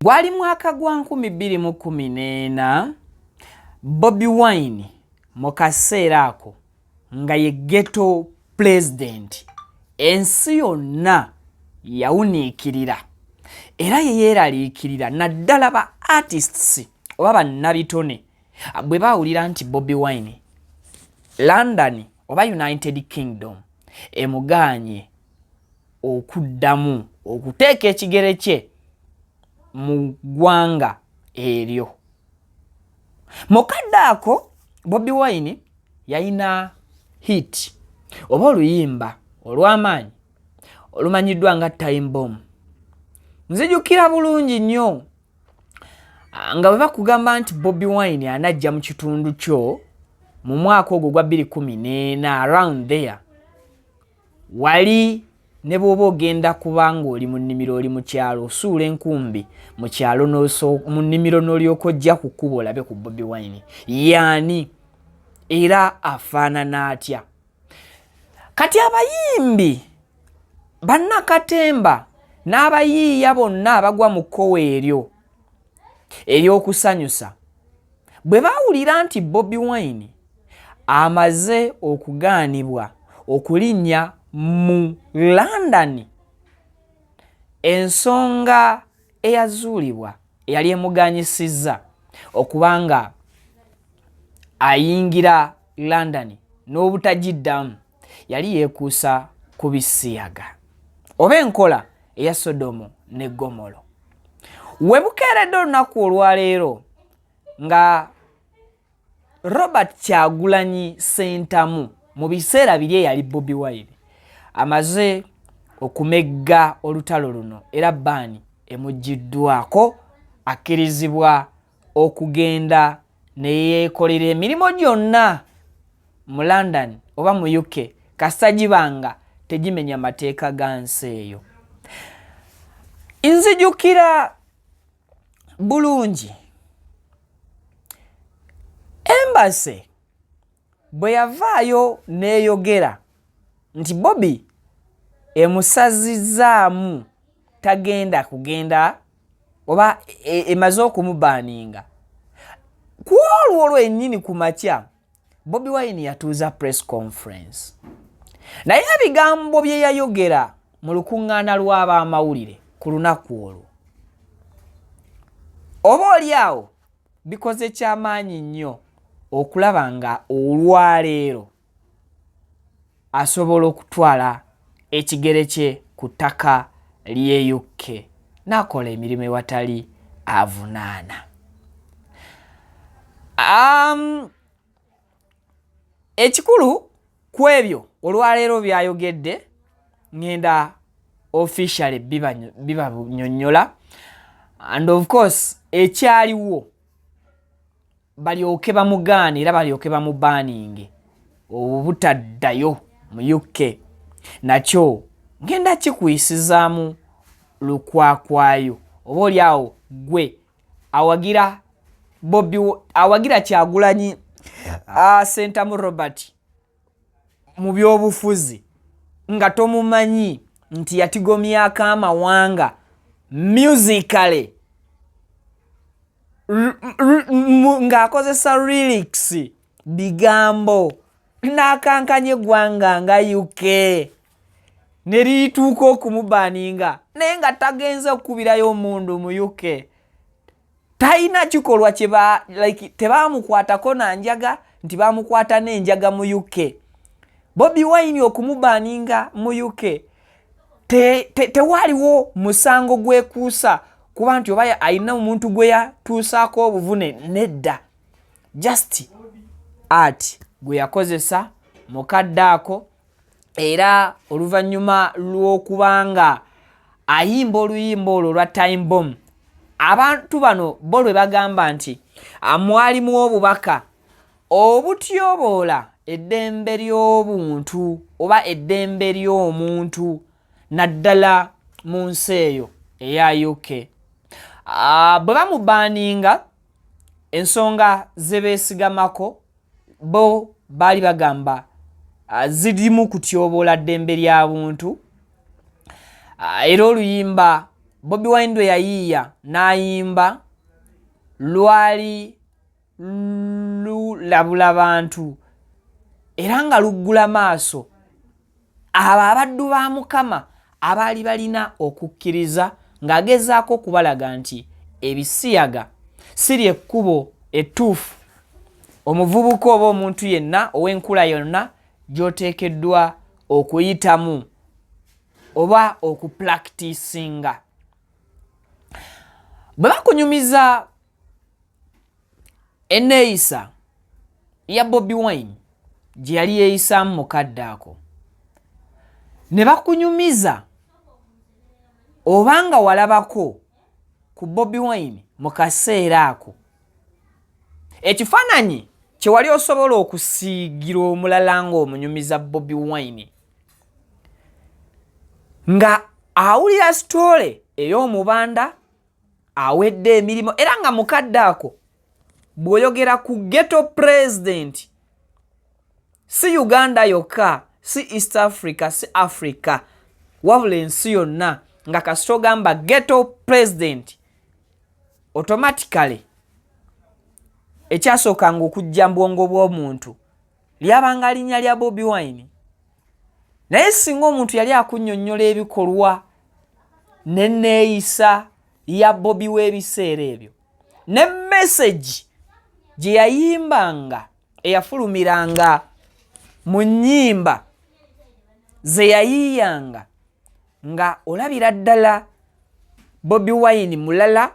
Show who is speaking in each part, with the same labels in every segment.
Speaker 1: Gwali mwaka gwa 2014, Bobi Wine mu kaseera ako nga ye ghetto president, ensi yonna yawuniikirira era ye yeeraliikirira, naddala ba artists oba bannabitone bwe bawulira nti Bobi Wine London oba United Kingdom emugaanye okuddamu okuteeka ekigere kye mu ggwanga eryo. Mu kadde ako Bobi Wine yalina hit oba oluyimba olw'amaanyi olumanyiddwa nga Time Bomb. Nzijukira bulungi nnyo nga bwe bakugamba nti Bobi Wine anajja mu kitundu kyo mu mwaka ogwo gwa 2014 around there, wali ne bw'oba ogenda kuba ng'oli mu nnimiro, oli mu kyalo, osuula enkumbi mu kyalo mu nnimiro n'olyoka ojja ku kkubo olabe ku Bobi Wine yaani era afaanana atya. Kati abayimbi bannakatemba n'abayiiya bonna abagwa mu kkowa eryo ery'okusanyusa bwe bawulira nti Bobi Wine amaze okugaanibwa okulinnya mu London, ensonga eyazuulibwa eyali emuganyisizza okuba nga ayingira London n'obutagiddamu yali yeekuusa ku bisiyaga oba enkola eya Sodomu ne Gomolo. We bukeeredde olunaku olwaleero nga Robert Kyagulanyi Ssentamu, mu biseera biri eyali Bobi Wine, amaze okumegga olutalo luno era baani emuggiddwako, akkirizibwa okugenda ne yeekolera emirimu gyonna mu London oba mu UK kasita gibanga tegimenya mateeka ga nsi eyo. Nzijukira bulungi embassy bwe yavaayo n'eyogera nti Bobi emusazizzaamu, tagenda kugenda oba emaze okumubaaninga. Ku olwo lwennyini ku makya Bobi Wine yatuuza press conference, naye ebigambo bye yayogera mu lukuŋŋaana lw'abamawulire ku lunaku olwo oba oli awo bikoze kyamaanyi nnyo okulaba nga olwaleero asobola okutwala ekigere kye ku ttaka ly'e UK n'akola emirimu ewatali avunaana. Ekikulu ku ebyo olwaleero byayogedde ngenda officially bibanyonnyola, and of course ekyaliwo balyoke bamugaane era balyoke bamubaaninge obutaddayo mu UK nakyo ngenda kikuyisizaamu lukwakwayo, oba oli awo gwe awagira Bobi, awagira Kyagulanyi Sentamu Robert mu byobufuzi nga tomumanyi nti yatigomyako amawanga musically ng'akozesa lyrics, bigambo, n'akankanya eggwanga nga UK ne liyituuka okumubaaninga, naye nga tagenze okukubirayo omundu mu UK, talina kikolwa kyeba like tebamukwatako na njaga nti bamukwata n'enjaga mu UK. Bobi Wine okumubaaninga mu UK tewaaliwo musango gwekuusa kuba nti oba alina omuntu gwe yatuusaako obuvune, nedda, just art gwe yakozesa mukadde ako. Era oluvannyuma lw'okubanga ayimba oluyimba olwo olwa Time Bomb, abantu bano bo lwe bagamba nti mwalimu obubaka obutyoboola eddembe ly'obuntu oba eddembe ly'omuntu naddala mu nsi eyo eya UK, bwe bamubaaninga ensonga ze beesigamako bo baali bagamba zirimu kutyoboola ddembe lya buntu, era oluyimba Bobi Wine lwe yayiiya n'ayimba lwali lulabula bantu era nga luggula maaso abo abaddu ba Mukama abaali balina okukkiriza, ng'agezaako okubalaga nti ebisiyaga si ly'ekkubo ettuufu omuvubuka oba omuntu yenna ow'enkula yonna gy'oteekeddwa okuyitamu oba okupulakitisinga. Bwe bakunyumiza enneeyisa ya Bobi Wine gye yali yeeyisaamu mu kadde ako, ne bakunyumiza oba nga walabako ku Bobi Wine mu kaseera ako, ekifaananyi kye wali osobola okusiigira omulala ng'omunyumiza Bobi Wine nga awulira sitoole ey'omubanda awedde emirimu, era nga mukadde ako bw'oyogera ku ghetto president, si Uganda yokka, si East Africa, si Africa, wabula ensi yonna, nga kasita ogamba ghetto president, automatically ekyasookanga okujja mu bwongo bw'omuntu lyabanga linnya lya Bobi Wine. Naye singa omuntu yali akunnyonnyola ebikolwa n'enneeyisa ya Bobi w'ebiseera ebyo ne mesegi gye yayimbanga eyafulumiranga mu nnyimba ze yayiiyanga, nga olabira ddala Bobi Wine mulala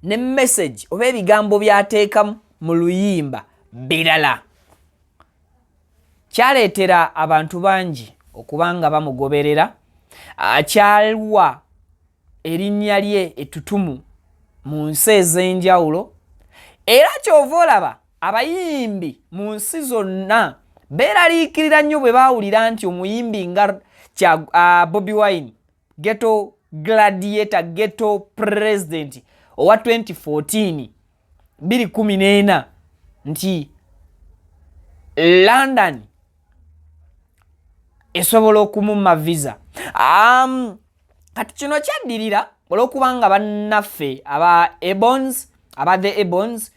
Speaker 1: ne mesegi oba ebigambo by'ateekamu mu luyimba birala. Kyaleetera abantu bangi okuba nga bamugoberera, kyalwa erinnya lye ettutumu mu nsi ez'enjawulo, era ky'ova olaba abayimbi mu nsi zonna beeraliikirira nnyo bwe baawulira nti omuyimbi nga Bobi Wine, ghetto gladiator, ghetto president owa 2014 2014, nti London esobola okumumma visa. Kati kino kyaddirira olw'okubanga bannaffe aba Ebons, aba The Ebons,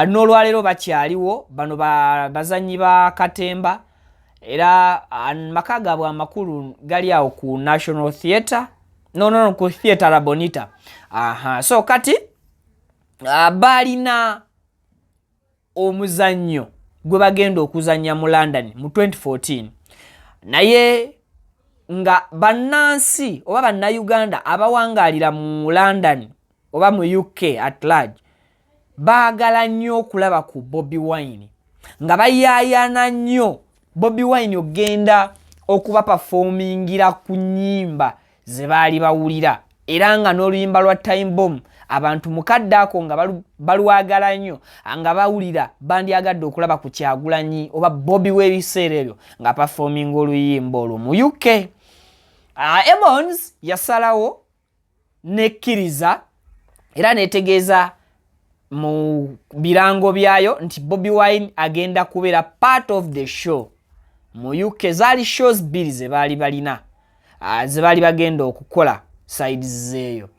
Speaker 1: n'olwaleero bakyaliwo. Bano bazanyi ba katemba, era maka gaabwe amakulu gali awo ku National Theatre, no, no, no, ku Theatre La Bonita. Aha, so kati baalina omuzannyo gwe bagenda okuzannya mu London mu 2014, naye nga bannansi oba bannayuganda abawangaalira mu London oba mu UK at large baagala nnyo okulaba ku Bobi Wine, nga bayaayaana nnyo Bobi Wine okugenda okuba performingira ku nnyimba ze baali bawulira, era nga n'oluyimba lwa Time Bomb abantu mukadde ako nga balwagala nnyo, nga bawulira bandyagadde okulaba ku Kyagulanyi oba Bobi w'ebiseera ebyo nga performinga oluyimba olwo mu UK. Ebons yasalawo nekkiriza era netegeeza mu birango byayo nti Bobi Wine agenda kubeera part of the show mu UK. Zaali shows bbiri ze baali balina, ze baali bagenda okukola sides zeeyo.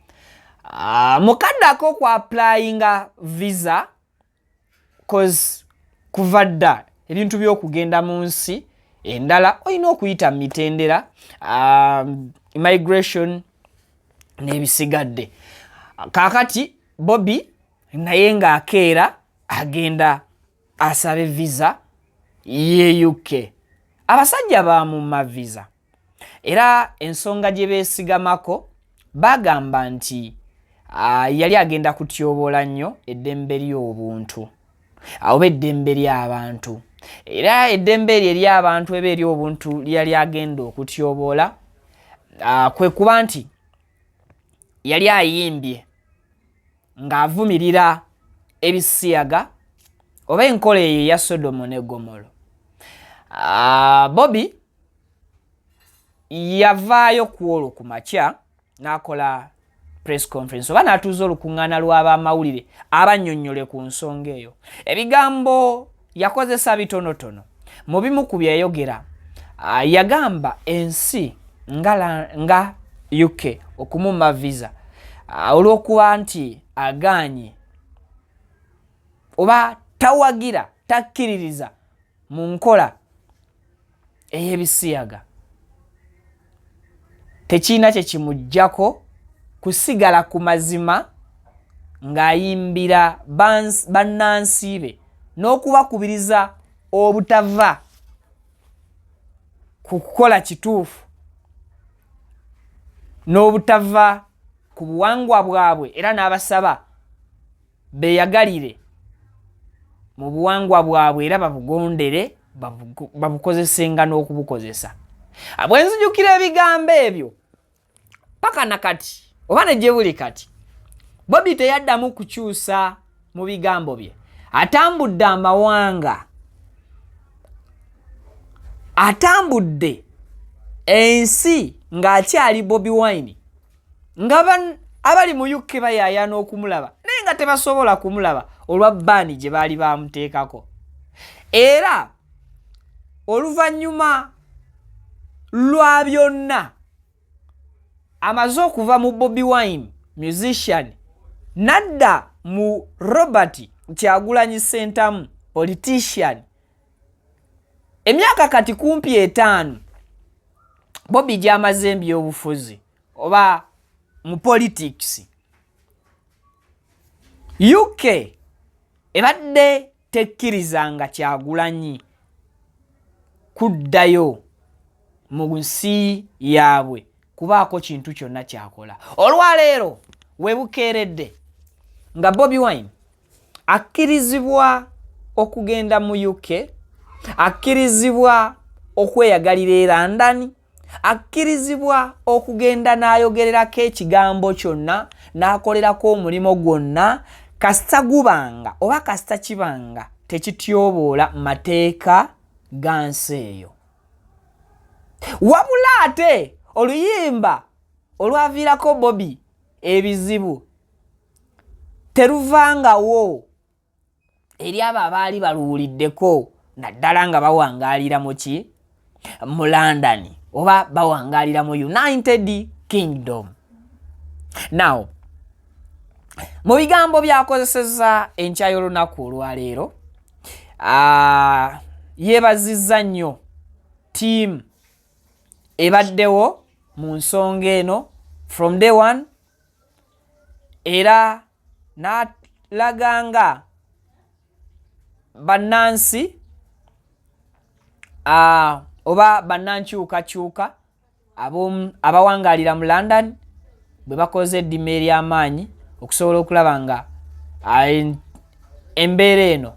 Speaker 1: Mukadde ak'okwapplyinga visa, cause kuva dda ebintu by'okugenda mu nsi endala olina okuyita mu mitendera, immigration n'ebisigadde. Kaakati Bobi naye ng'akeera agenda asabe visa ye UK. Abasajja bamumma visa, era ensonga gye beesigamako bagamba nti yali agenda kutyoboola nnyo eddembe ly'obuntu oba eddembe ly'abantu, era eddembe eryo ery'abantu eba ery'obuntu lyali agenda okutyoboola kwe kuba nti yali ayimbye ng'avumirira ebisiyaga oba enkola eyo eya Sodomo ne Gomolo. Bobi yavaayo ku olwo ku makya n'akola press conference oba n'atuuza olukuŋŋaana lw'abamawulire abannyonnyole ku nsonga eyo. Ebigambo yakozesa bitonotono. Mu bimu ku byeyayogera, yagamba ensi nga UK okumumma visa olw'okuba nti agaanye oba tawagira, takkiririza mu nkola ey'ebisiyaga, tekirina kye kimuggyako kusigala ku mazima ng'ayimbira bannansi be n'okubakubiriza obutava ku kukola kituufu n'obutava ku buwangwa bwabwe, era n'abasaba beeyagalire mu buwangwa bwabwe era babugondere, babukozesenga n'okubukozesa. Bwe nzijukira ebigambo ebyo paka na kati oba ne gye buli kati, Bobi teyaddamu kukyusa mu bigambo bye. Atambudde amawanga, atambudde ensi ng'akyali Bobi Wine, nga abali mu UK bayaayaana okumulaba naye nga tebasobola kumulaba olwa ban gye baali bamuteekako. Era oluvannyuma lwa byonna, amaze okuva mu Bobi Wine musician nadda mu Robert Kyagulanyi Sentamu politician. Emyaka kati kumpi 5 Bobi gy'amaze ebyobufuzi oba mu politics, UK ebadde tekkirizanga Kyagulanyi kuddayo mu nsi yaabwe kubaako kintu kyonna kyakola. Olwaleero webukeeredde nga Bobi Wine akkirizibwa okugenda mu UK, akkirizibwa okweyagalira e London, akkirizibwa okugenda n'ayogererako ekigambo kyonna, n'akolerako omulimu gwonna, kasita gubanga oba kasita kibanga tekityoboola mateeka ga nsi eyo. Wabula ate oluyimba olwaviirako Bobi ebizibu teruvangawo eri abo abaali baluwuliddeko, naddala nga bawangaalira mu ki, mu London oba bawangaalira mu United Kingdom. Now, mu bigambo byakozesezza enkya y'olunaku olwaleero, yeebazizza nnyo ttiimu ebaddewo mu nsonga eno from day one, era n'alaga nga bannansi oba bannankyukakyuka abawangaalira mu London bwe bakoze eddima ery'amaanyi okusobola okulaba nga embeera eno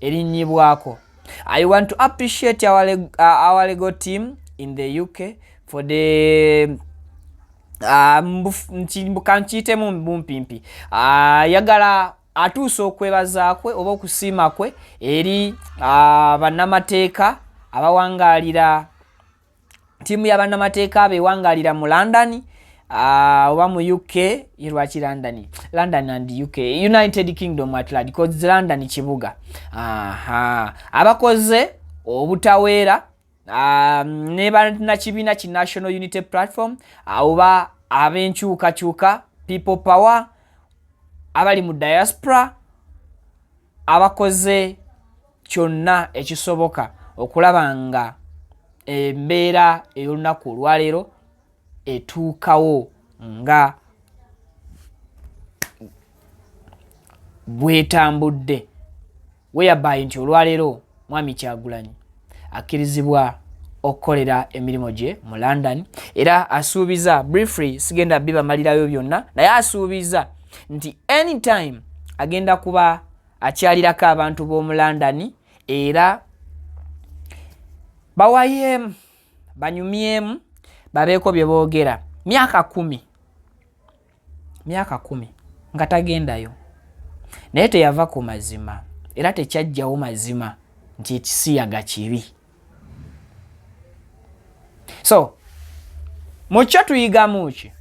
Speaker 1: erinnyibwako. "I want to appreciate our legal team in the UK for the kankiyitemu bumpimpi." Ayagala atuusa okwebaza kwe oba okusiima kwe eri bannamateeka abawangaalira, ttiimu ya bannamateeka abewangaalira mu London oba mu UK. Lwaki London? London and UK, United Kingdom at large, 'cause London kibuga. Aha, abakoze obutaweera ne bannakibiina ki National Unity Platform oba ab'enkyukakyuka, People Power, abali mu diaspora, abakoze kyonna ekisoboka okulaba nga embeera ey'olunaku olwaleero etuukawo nga bwetambudde, whereby nti olwaleero Mwami Kyagulanyi akkirizibwa okukolera emirimu gye mu London. Era asuubiza, briefly, sigenda bibamalirayo byonna, naye asuubiza nti anytime agenda kuba akyalirako abantu b'omu London era bawayeemu, banyumyemu, babeeko bye boogera. Myaka 10, myaka 10 nga tagendayo, naye teyava ku mazima era tekyajjawo mazima nti ekisiyaga kibi. So mukyo tuyigamu ki?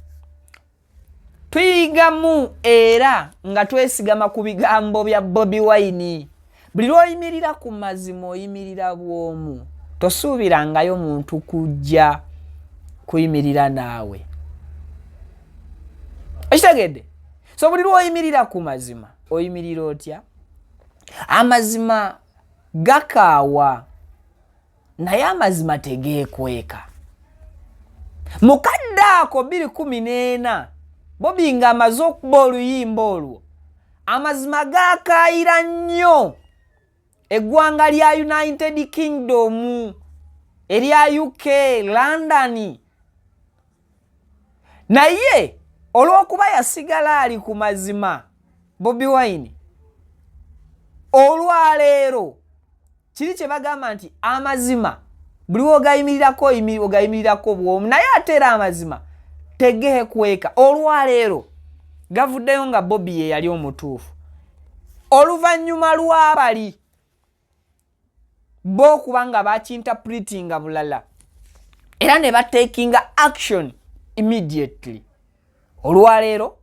Speaker 1: Tuyigamu era nga twesigama ku bigambo bya Bobi Wine, buli lw'oyimirira ku mazima oyimirira bw'omu, tosuubirangayo muntu kujja kuyimirira naawe. Okitegedde? So buli lwoyimirira ku mazima, oyimirira otya? Amazima gakaawa, naye amazima tegeekweka. Mukadde ako 214, Bobi ng'amaze okuba oluyimba olwo, amazima gakaayira nnyo eggwanga lya United Kingdom, erya UK, London. Naye olw'okuba yasigala ali ku mazima, Bobi Wine, olwaleero kiri kye bagamba nti amazima buli wogayimirirako ogayimirirako bwomu, naye ate era amazima tegeekweka. Olwaleero gavuddeyo nga Bobi ye yali omutuufu, oluvannyuma lw'abali bo okuba nga bakinterpretinga bulala era ne batekinga action immediately. Olwaleero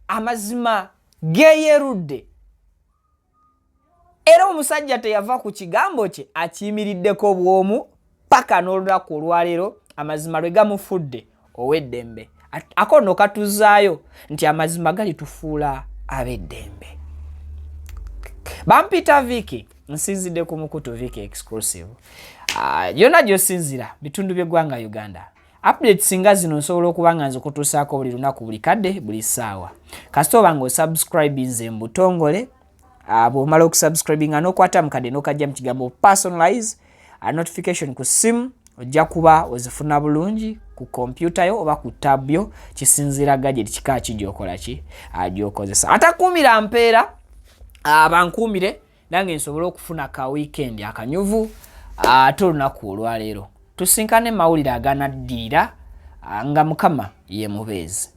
Speaker 1: amazima geeyerudde, era omusajja teyava ku kigambo kye, akiyimiriddeko bwomu paka n'olunaku olwaleero amazima lwe gamufudde ow'eddembe. Ako nno katuzaayo nti amazima galitufuula ab'eddembe. Bampita Viki, nsinzidde ku mukutu Viki Exclusive. Yonna gy'osinzira bitundu by'eggwanga Uganda, updates nga zino nsobola okuba nga nzikutuusaako buli lunaku, buli kadde, buli ssaawa, kasita oba nga osubscribinze mu butongole. Bw'omala okusubscribinga n'okwata mukadde n'okajja mu kigambo personalize, notification ku ssimu ojja kuba ozifuna bulungi ku kompyuta yo oba ku tab yo, kisinziira gadget kika ki gy'okola ki gy'okozesa. Atakuumira mpeera, bankuumire nange nsobole okufuna ka weekend akanyuvu. Ate olunaku olwaleero tusinkane mawulire aganaddirira, nga Mukama ye mubeezi.